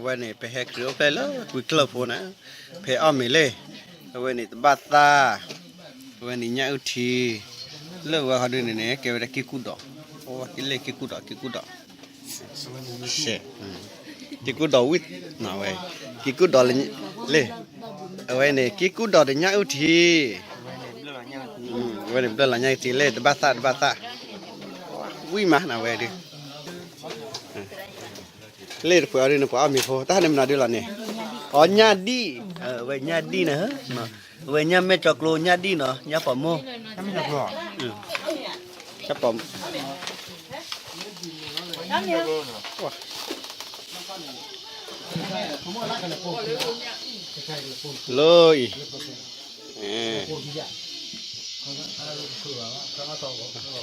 အဝဲန့ၣ် ပဟဲခရံာ်အိၣ်ဖျဲၣ်လၢကွံာ်ချၢၣ်ဖိန့ၣ်, ဖဲအီၣ်မ့ၤလံ, အဝဲန့ၣ်တဘၣ်သၣ်, အဝဲန့ၣ်ညၣ်အုၣ်ထံ, လၢဝဲဟီဒုန့ၣ်န့ၣ် ကဲဝဲဒၣ်က့ၢ်ကူၣ်ဒီး, အိၣ်ဝဲက့ၤလၢက့ၢ်ကူၣ်ဒီး က့ၢ်ကူၣ်ဒီး, က့ၢ်ကူၣ်ဒီးဝံၣ်, ဝဲ, က့ၢ်ကူၣ်ဒီးလၢ, လံ, အဝဲန့ၣ် က့ၢ်ကူၣ်ဒီးဒီးညၣ်အုၣ်ထံ, အဝဲန့ၣ်ဘျၢလီၤညၣ်အုၣ်ထံလံ တဘၣ်သၣ်တဘၣ်သၣ်, ဝံၣ်မးနဝဲဒု လ့ၣ်တပှဲၤအီၤဒုန့ၣ် ပှၤအီၣ်မ့ၤဖိ တၢ်ဟးန့ၣ်မနုၤဒုလီၤန့ၣ်, အီ ညၣ်ဒံၣ်, အဝဲညၣ်ဒံၣ်န့ၣ်, အဝဲညၣ်မဲၢ်ကၠီကျိညၣ်ဒံၣ်နီၤ ညၣ်ပိာ်မိၢ်, လၢအံၤ,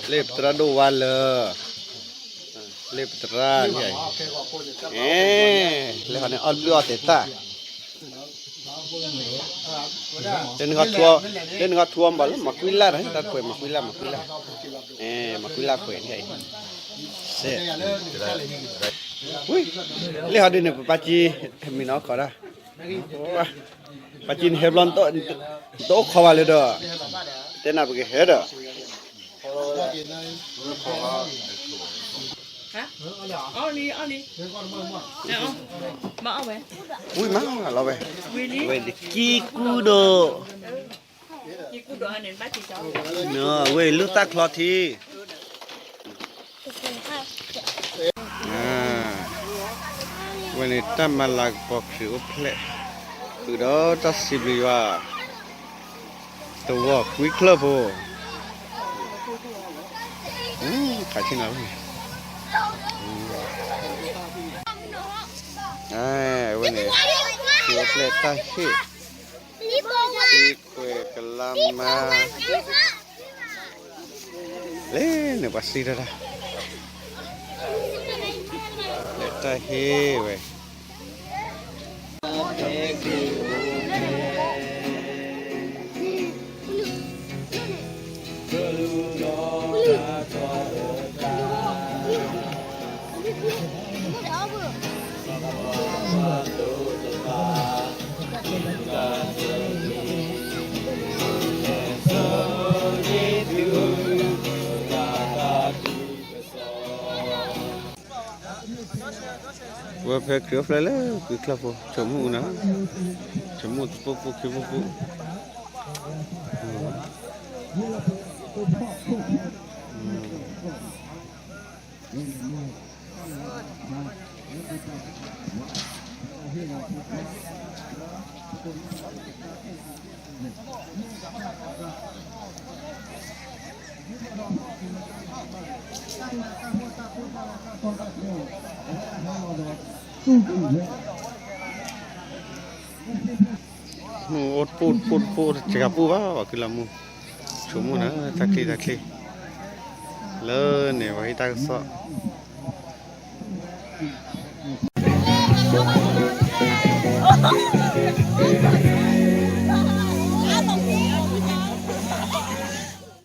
လ့ၣ်ပတရၢ်ဒိၣ်ဝါလၢ လ့ၣ်ပတရၢ်န့ၣ်, လၢဟီန့ၣ် အီၣ်ဘျုးအီၣ်တဲာ်သၣ်, လၢနခီထူအီၣ်ဘၣ်လၢမၤကွံလၢ်တၢ်တပှဲၤ မၤကွံလၢ် မၤကွံလၢ်, မၤကွံလၢ်ပှဲၤန့ၣ်, လ့ၣ်ဟီဒုန့ၣ် ပပာ်ကံ မံၤနီၤခီဒၣ် ပာ်ကံန့ၣ်ဟဲဘျီ တအိၣ်ခိးဘၣ်လၢၤဒီး, တဲနၤပကဟဲဒီး, ဝံၣ်မးလီၤဝဲ, ဝဲဒၣ်ကံၢ်ကူၣ်ဒိၣ်, ဝဲလူၢ်သၣ်ချီထံ, ဝဲန့ၣ်တၢ်မၤလၤကပီၤခရံာ်အိၣ်ဖျဲၣ်, ဃုာ်ဒီးတၢ်စံးဘျုးယွၤ, တဝီကွံာ်ချၢၣ်ဖိ, ခးဆ့ၣ်နီၤ, ဝဲန့ၣ် ခရံာ်အိၣ်ဖျဲၣ်တၢ်ဟ့ၣ်, သံကွဲးကလါမါ လၢန့ၣ် ပှၤစံးတၢ်တၢ်, လၢတၢ်ဟ့ၣ်ဝဲ, ဝဲဖဲခရံာ်အိၣ်ဖျဲၣ်လၢကွံာ်ချၢၣ်ဖိ ဆိကမိၣ်အူနၤ, ဆိကမိၣ်တပူၤပူၤခံပူၤပူၤ, မူအိၣ်တပူၤတပူၤတပူၤ တစှၤပူၤဘၣ် ပှၤကုလၢမူ, ဆိကမိၣ်နၤ တၢ်ချံတၢ်ချံ, လၢန့ၣ် ပှၤဟံးတၢ်ကစီၣ်